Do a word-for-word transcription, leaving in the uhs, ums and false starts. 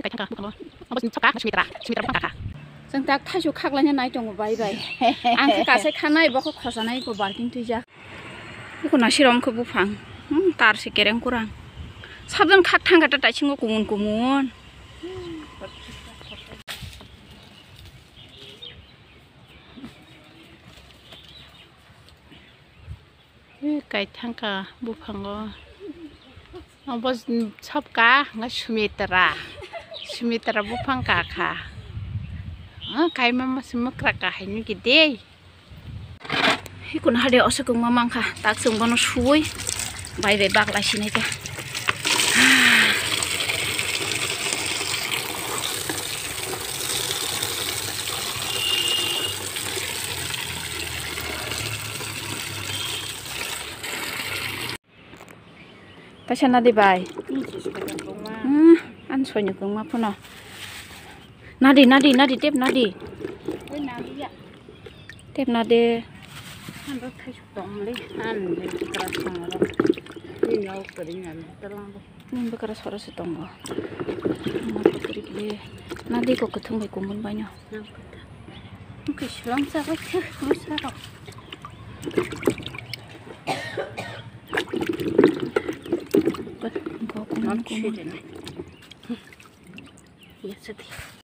Kaithangka bukhango. Obo saka Sumitra, Sumitra buphang kakha. Chwng tak thaisu khaklaina nai tongo bai bai. Ang khe kasai khanai, bokho khosanai ko balting twijak. Bukho nasirok khe buphang. Hmm, tar se kereng kurang. Sabjang khak thangkha ta taisingo kumun kumun. Eh, kaithangka buphango. Obo s-, sabka hwnka Sumitra. Sumitra buphang kakha. Ah, kaima masa mwkra kahai nw gede. Hikun hade osa kungma mankha. Tak chwng bono suwi. Bai bai baklai sinai kha. Kaisa nadi bai. Hmm, an soini kungma phano. Nadi, nadi, nadi, tep nadi. Tep nadi. Nini bwkra soro se tongo. Nadi ko kwthwng bai kumun baino. Oke, swrang chabai khe, swrang. Go, go, kumun, kumun. Yes, it is.